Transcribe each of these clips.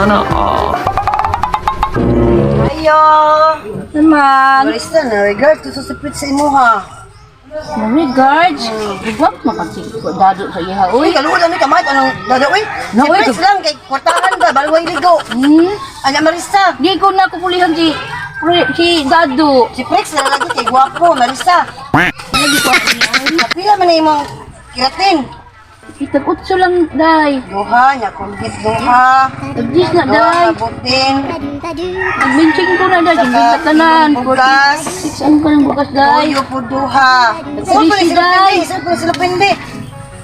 Sana all. Ayo! Naman. Marista, na regard to sa sipit sa imuha. Regards. Ugwak makakiko dado sa iha Uy, uy. kaluoy ni kamay anong dada uy. Na, uy, Sipit lang kay kwartahan ba balway ligo. Anya Marista, Di ko na kupulihan si si Dado. si Prex na lagi kay gwapo Marista. Lagi ko ako niya. Kapila man na imong keratin. Kitag utso lang day. Duha, nya Colgate duha. Tag-dis na Duha day. ka butin. Nagbenching ko na day. Saka Saka tanan. bugas. 46 ang kanang bukas day. Toyo po duha. Saan po ni Trisi, sila day. pindi? Saan po ni sila pindi?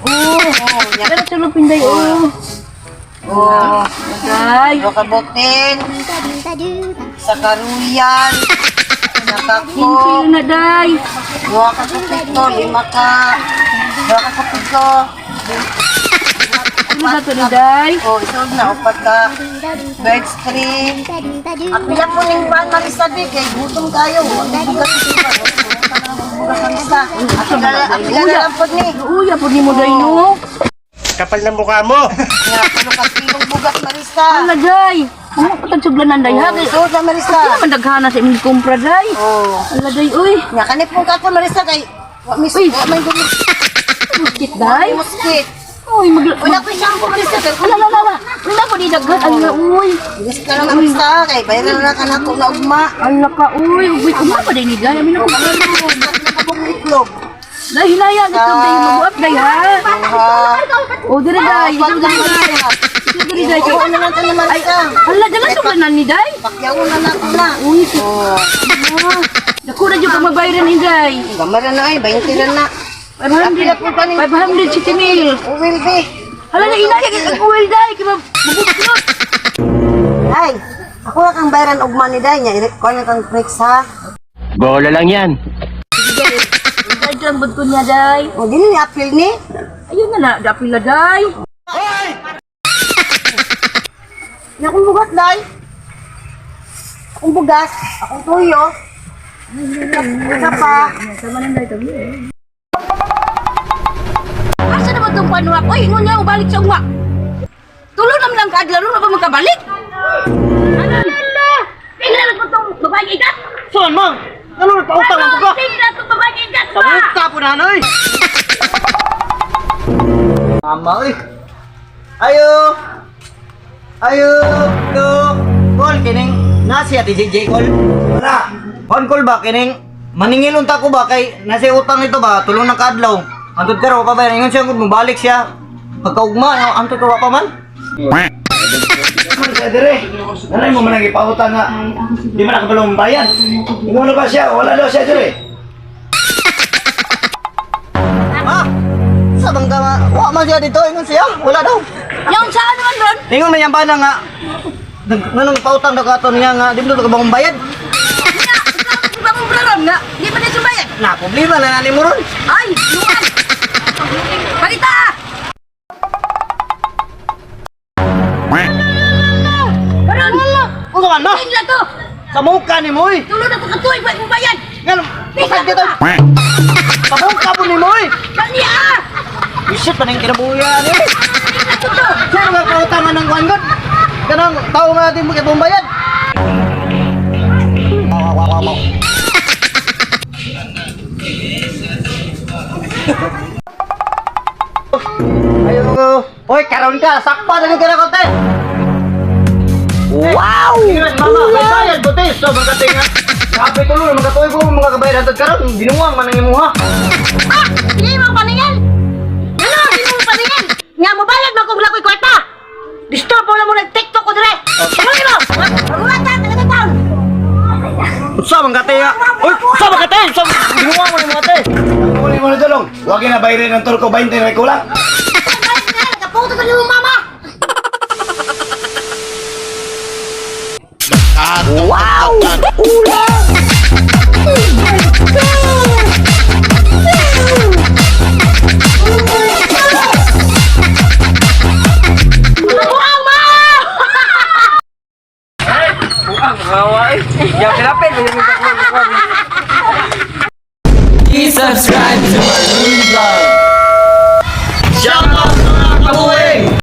Oh. Oh, nya. Pero sulupin day oh. Oh, Day. duha ka butin. Sa karuyan. Nakako. Kinsi na day. Duha ka kupito, lima ka. Duha ka kupito. Ano ba to ni day? O, isod na, upat ka. Birds tree. Apila po ning pan, Marisa, di, kay gutom kayo. Ang bugas ito ba? Bugas, Marisa. Apila na lang po ni. Uya po ni mo day no. Kapal ng mukha mo! Nga, puno ka kilong bugas, Marisa. Ala day. Ano pa tag suglanan day ha? O, isod na, Marisa. Ano man daghana sa imong kumpra day? O. Ala day uy. Nga, kanip mong kapo, Marisa, kay wa mis, Uy. wa may gumit. Muskit day. Muskit. Uy mag Wala ko shampoo, Marisa. Kay Ala ala ala. Wala po di daghan ala uy. Bilis ka lang, Marisa, kay bayaran na ka na ako na ugma. Ala ka uy. Uy uma pa day ni day. Amin ako. Nakabong itlog. Day hinaya gito day mabuak day ha. Duha. O dire day. Ito dire day. Ito dire day. Oo, ano lang tayo, Ay, Marisa. ala dala suglanan ni day. Pakyaw na na ako na. Uy, Oh, dako na jud ka mabayran ni day. gamara na ay, 20 na na. 500. 500 si Timil. Will be. Hala na inaya kay kag uwil day kay mabuklot. Ay, ako na kang bayaran og money day niya. Kuha na kang breaks ha. Bola lang yan. Day lang bud ko niya day. O, dili ni apil ni. Ayun na na, dapila day. Nya akong bugas day. Akong bugas, akong tuyo. Isa pa. Asa naman tong panuak? Oy, ingon nga balik sa ungwa. Tulo naman lang kaadlaw na ba magkabalik? Ano? Tingnan ko tong babaeng ikat. Saan mang? Ano nagpautang ang buka? Tingnan tong babaeng ikat ba? Sa po na ano eh! Mama eh! Ayo! Ayo! Do! Kol, kining nasi ati JJ Kol. Wala! Kon Kol ba kining maningilon ta ko ba kay nasi utang nito ba tulong ng kaadlaw. Antod ka raw pa ba ingon siya kung mobalik siya. Pagkaugma no, antod ka wa pa man. Man ka dire. Nanay mo man ang ipautang nga. Di man nakabalong bayan. Ingon na ba siya? Wala daw siya dire. Ma! Sa bang ka ma? Wa man siya dito ingon siya. Wala daw. Yung saan naman ron? Ingon man yang bana nga nganong pautang daw kato niya nga di mo daw ka bang bayad. Nga, ikaw ang ibang ron nga. Di pa na subayad. Na problema na nani mo ron. Ay, luwan. Palita ah! Karon, Unsa man ma? tingnan to. Sa mukha ni mo eh. Tulo na ko katuig, wa mo bayad. Nganong pasag dito. Sa mukha po ni mo eh. Kani ah! Isit pa ning kinabuya ni. Tingnan to to. Sino nga kautangan ng kuan god? Kanang tao nga din mo kay bayad. Wow, wow, wow, wow. Ayo. Hoy, karon ka, sakpa na ka na konti. Wow! Mama, may bayad ko te. So, mga tinga. Grabe tulo, mga tuig ko, mga kabayad hantod karon, binuwang man ang imuha. Ah! Hindi mo paningin! Ano? Hindi mo paningin! Nga mo bayad mo kung lakoy kwarta! Disturb mo lang mo nag-tiktok ko dire! Ano mo? Magulata! Talaga taon! Unsa man ka te? Uy, unsa man ka te? Unsa binuwang man imong te? Uli mo na dulong. Wag na bayarin ng turko 20 na kulang. Nakaputo ka ni mong mama! Wow! Wow, ma! Buang, kawawa eh. Yang kenapa?